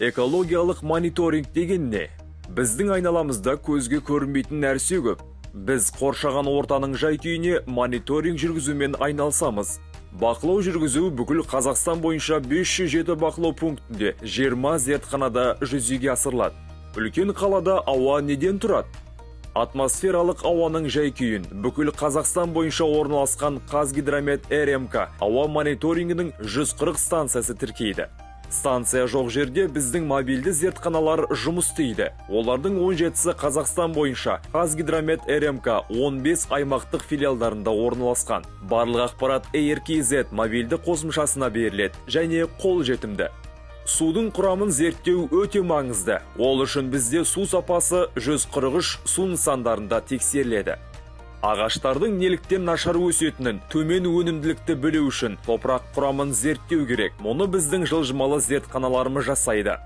Экологиялық мониторинг деген не? Біздің айналамызда көзге көрінбейтін нәрсе көп. Біз қоршаған ортаның жай-күйіне мониторинг жүргізумен айналысамыз. Бақылау жүргізу бүкіл Қазақстан бойынша 507 бақылау пунктінде, 20 зертханада жүзеге асырылады. Үлкен қалада ауа неден тұрады? Атмосфералық ауаның жай-күйін бүкіл Қазақстан бойынша орналасқан Қазгидромет РМК ауа мониторингінің 140 станциясы тіркейді. Станция жоқ жерде біздің мобильді зертханалар жұмыс істейді. Олардың 17-сі Қазақстан бойынша Қазгидромет РМК 15 аймақтық филиалдарында орналасқан. Барлық ақпарат AirKZ мобильді қосымшасына беріледі және қол жетімді. Судың құрамын зерттеу өте маңызды. Ол үшін бізде су сапасы 143 су нысандарында тексеріледі. Ағаштардың неліктен нашар өсетінін, төмен өнімділікті білу үшін топырақ құрамын зерттеу керек. Мұны біздің жылжымалы зертханаларымыз жасайды.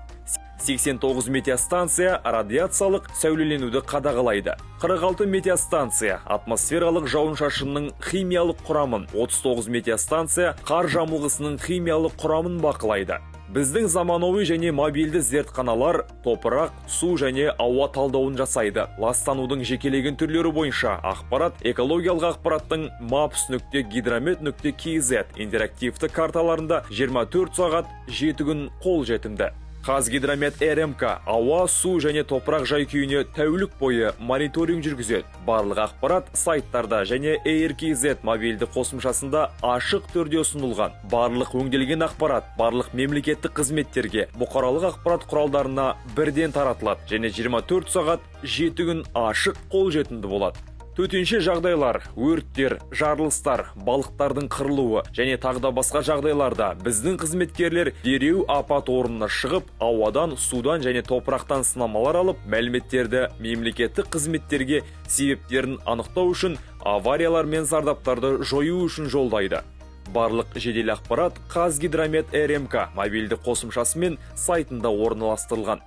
89 метеостанция радиациялық сәулеленуді қадағалайды. 46 метеостанция атмосфералық жауын-шашынның химиялық құрамын, 39 метеостанция қар жамылғысының химиялық құрамын бақылайды. Біздің заманауи және мобильді зертханалар топырақ, су және ауа талдауын жасайды. Ластанудың жекелеген түрлері бойынша ақпарат экологиялық ақпараттың maps.gidromet.kz интерактивті карталарында 24 сағат 7 күн қол жетімді. Қазгидромет РМК ауа, су және топырақ жай-күйіне тәулік бойы мониторинг жүргізеді. Барлық ақпарат сайттарда және AirKZ мобильді қосымшасында ашық түрде ұсынылған. Барлық өңделген ақпарат барлық мемлекеттік қызметтерге, бұқаралық ақпарат құралдарына бірден таратылады және 24 сағат 7 күн ашық, қолжетімді болады. Төтенше жағдайлар, өрттер, жарылыстар, балықтардың қырылуы және тағы да басқа жағдайларда біздің қызметкерлер дереу апат орнына шығып, ауадан, судан және топырақтан сынамалар алып, мәліметтерді мемлекеттік қызметтерге себептерін анықтау үшін, авариялар мен зардаптарды жою үшін жолдайды. Барлық жедел ақпарат Қазгидромет РМК мобильді қосымшасы мен сайтында орналастырылған.